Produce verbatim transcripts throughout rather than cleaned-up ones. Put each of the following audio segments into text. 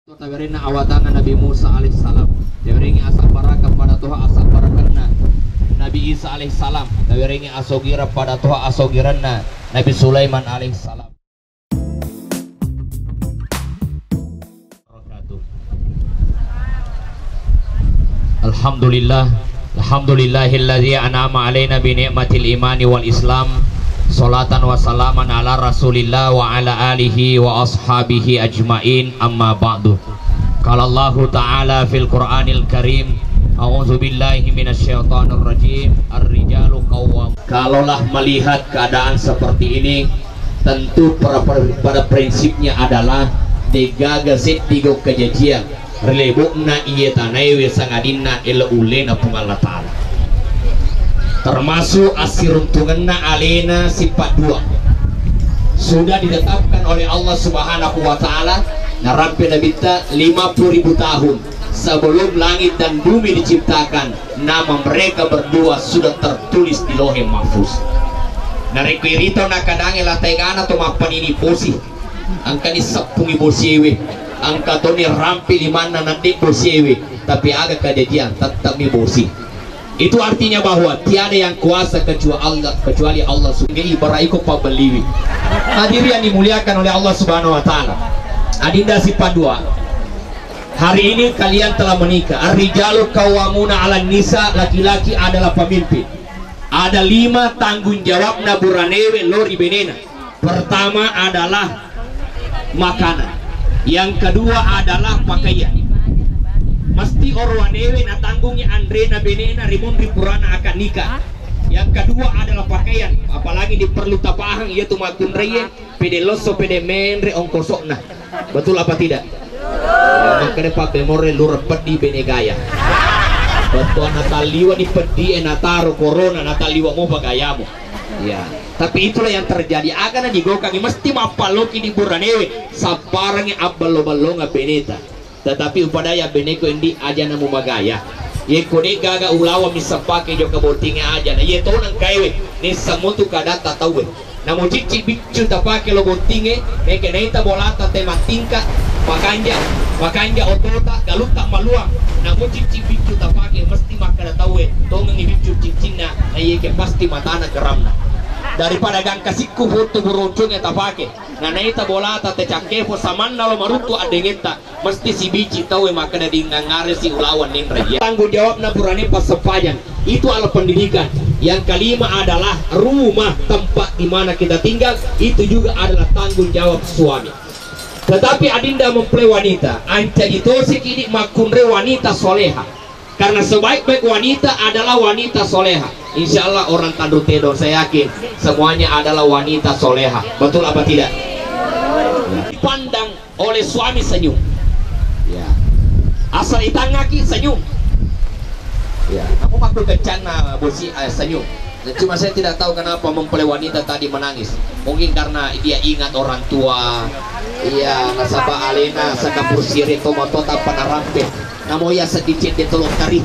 Tawerenna awatanna Nabi Musa alaihissalam, tawerengngi asabbaraka pada toha asabbarakenna Nabi Isa alaihissalam, tawerengngi asogireng pada toha asogirenna Nabi Sulaiman alaihissalam. Alhamdulillah. Alhamdulillahilladzi an'ama alaina bi ni'matil imani wal islam. Salatan wa salaman ala Rasulillah wa ala alihi wa ashabihi ajmain. Amma ba'du. Qala Allahu ta'ala fil Qur'anil Karim, a'udzu billahi minasy syaithanir rajim. Ar-rijalu qawwam. Kalaulah melihat keadaan seperti ini, tentu pada, pada prinsipnya adalah degaga seddi gau kejajian ri lebo'na iye tanaewe sangadinna ele ullena Puang Allah Ta'ala. Termasuk assiruntungenna alena sifat dua. Sudah ditetapkan oleh Allah Subhanahu wa Ta'ala, narampe Nabitta lima puluh ribu tahun sebelum langit dan bumi diciptakan, nama mereka berdua sudah tertulis di Lauhil Mahfuz. Narekko irita nakkadangnge la taegana to mappanini bosi, engkani seppungi bosiewe, engka toni rampe limanna nadde bosiewe, tapi aga kejadian, tetapmi bosi. Itu artinya bahwa tiada yang kuasa kecuali Allah, kecuali Allah. Sungguh ibarat iko pabeliwi. Hadirin yang dimuliakan oleh Allah Subhanahu wa Ta'ala. Adinda sifat dua. Hari ini kalian telah menikah. Ar-rijalu qawwamuna 'alan nisa, laki-laki adalah pemimpin. Ada lima tanggung jawabna buranewe lao ri benena. Pertama adalah makanan. Yang kedua adalah pakaian. Mesti orowanewe natanggungi anrena benena rimunri purana akad nikah. Yang kedua adalah pakaian. Apalagi diperlu tapahang, iya tu makkunraie, pede losso, pede menre, ongkosokna. Betul apa tidak? Ya, makkeda pabbemore lureng peddi bene gaya. Bettuanna talliwa ni peddi e nataro corona, natalliwa mopa gayamu. Ya, tapi itulah yang terjadi. Agana digokangi mesti mappaloki di buranewe, sapparangi abballo-ballonga beneta. Tetapi upadaya beneko endi ajana mu magaya. Yekko de gaga ulawang misseng pake jokka bottinge ajana. Ye tonang kaewe, nisseng mutu kadatta tauwe. Namo cicci biccu tapake lo bottinge, meke naita bolata te mattingka, makanja, makanja otota, galutta maluang. Namo cicci biccu tapake, mesti makkeda tauwe, tongengi biccu ciccinna, na yeke pasti matana geramna. Daripada gangka sikku foto buroncunge tapake, na naita bolata te cakkepo samanna lo maruttu addengetta. Mesti sibici tauwe makkeda dingangngaresi ulaweng ninraiya. Tanggung jawabna burane passempajang. Itu adalah pendidikan. Yang kelima adalah rumah tempat di mana kita tinggal. Itu juga adalah tanggung jawab suami. Tetapi adinda mempelai wanita, ancaji tosiki idi makkunrai wanita soleha. Karena sebaik-baik wanita adalah wanita soleha. Insya Allah orang Tanru Tedong, saya yakin semuanya adalah wanita soleha. Betul apa tidak? Pandang oleh suami senyum. Ya. Asal itangaki senyum. Ya, kamu makku kencana bosi, eh, senyum. Dan cuma saya tidak tahu kenapa mempelai wanita tadi menangis. Mungkin karena dia ingat orang tua. Iya, nasaba alena sakapursire to mato tanpa narampe. Namo iya seddi cedde tolong tari.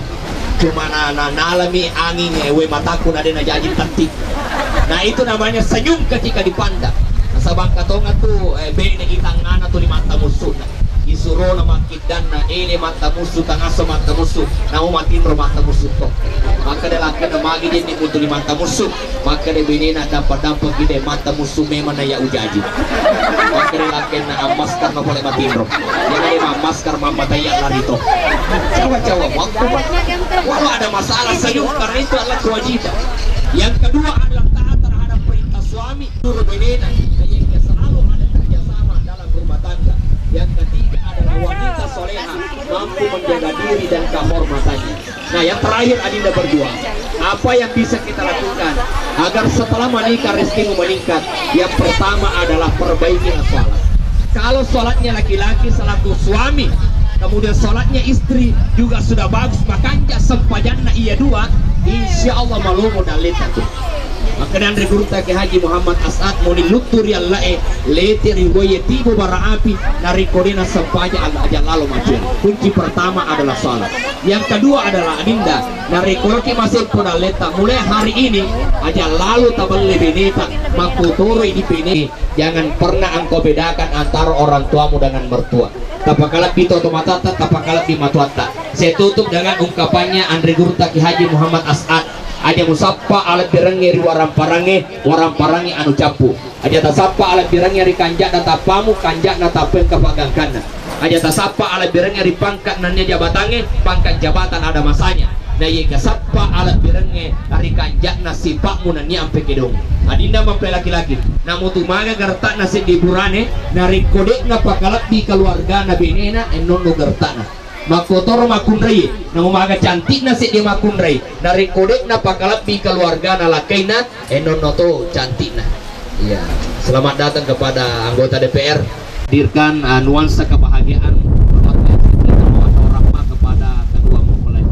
Cuma na, na, nalami anging, eh, we mataku na dena jaji tetti. Nah, itu namanya senyum ketika dipandang. Nasaba engka tonga tu, eh, bene itangana tu limatta mussuna. Isurona makkiddanna, ele matta mussu, tangaso matta mussu, namo matinro matta mussu to. Makkeda lakkenna magi denni mutu limatta mussu. Makkeda benena dampa-dampa gide matta mussu memang na ya ujaji. Makkeda lakkenna ammaskar na pole matinro. Jadi mammaskar mamma tayya lari to. Cawa-cawa waktu, Pak. Walau ada masalah senyum karena itu adalah kewajiban. Yang kedua adalah taat terhadap perintah suami. Suruh benena, sehingga selalu ada kerjasama dalam rumah tangga. Yang ketiga adalah wanita soleha mampu menjaga diri dan kehormatannya. Nah, yang terakhir adinda berdua, apa yang bisa kita lakukan agar setelah menikah rezekimu meningkat? Yang pertama adalah perbaikilah sholat. Kalau sholatnya laki-laki selaku suami, kemudian sholatnya istri juga sudah bagus, makanja sempajanna iya dua, insya Allah malomo daleta tu. Makkeda anre gurutta Kiai Haji Muhammad As'ad, moni luttu ri allae, lete ri wae tibo bara api, narekko de nassempajang, Allah aja lalo mati. Kunci pertama adalah salat. Yang kedua adalah, Adinda, narekko laki masempo dalletta, mulai hari ini aja lalu tabelle beneta, makkotoroi di bene. Jangan pernah engkau bedakan antara orang tuamu dengan mertua. Tapakalebbi to tomatatta, tapakalebbi matuatta. Saya tutup dengan ungkapannya Andre Gurta Ki Haji Muhammad As'ad. Aja musappa alebbirengnge ri waramparangnge, waramparangnge anu cappu. Aja tasappa alebbirengnge ri kanja'na tappamu, kanja'na tappengka pagangkanna. Aja tasappa alebbirengnge ri pangka' nennia jabatangnge, pangka' jabatan ada masanya. Na iye kasappa alebbirengnge ri kanja'na sipa'mu nennia ampe kedong. Adinda mappai laki-laki, namutu maga gerta'na seddi burane, narekko de'na pakalebbi keluargana benena, ennonno gerta'na. Makkotoro makkunrai, namu maga cantikna seddi makkunrai, narekko de'na pakalebbi keluargana lakkaina, ennonno to cantikna. Iya. Selamat datang kepada anggota D P R. Hadirkan, uh, nuansa kebahagiaan, nuansa rahmah kepada kedua mempelai.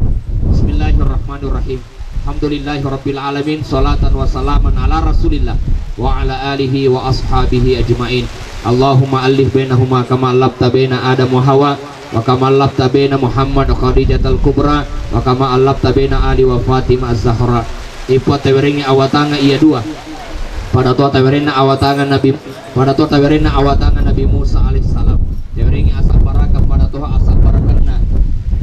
Bismillahirrahmanirrahim. Alhamdulillahirabbil alamin, salatan wa salaman ala Rasulillah wa ala alihi wa ashabihi ajmain. Allahumma allif bainahuma kama allafta baina Adam wa Hawa, wa kama allafta baina Muhammad wa Khadijatal Kubra, wa kama allafta baina Ali wa Fatimah Az-Zahra. Ippa tawerengnge awatanga iya dua. Pada toa tawerenna awatanga Nabi, pada toa tawerenna awatanga Nabi Musa alaihissalam. Tawerengnge asabbaraka pada toha asabbarakenna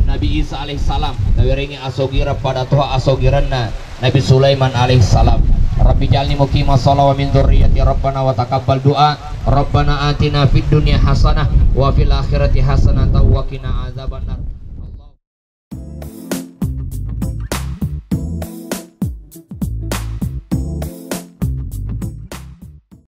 Nabi Isa alaihissalam. Tawerengnge asogira pada toha asogiranna Nabi Sulaiman alaihissalam. Rabbi jalni muqima sholat wa min dzurriyyati rabbana wa taqabbal du'a. Rabbana atina fid dunya hasanah wa fil akhirati hasanah wa qina azabannar.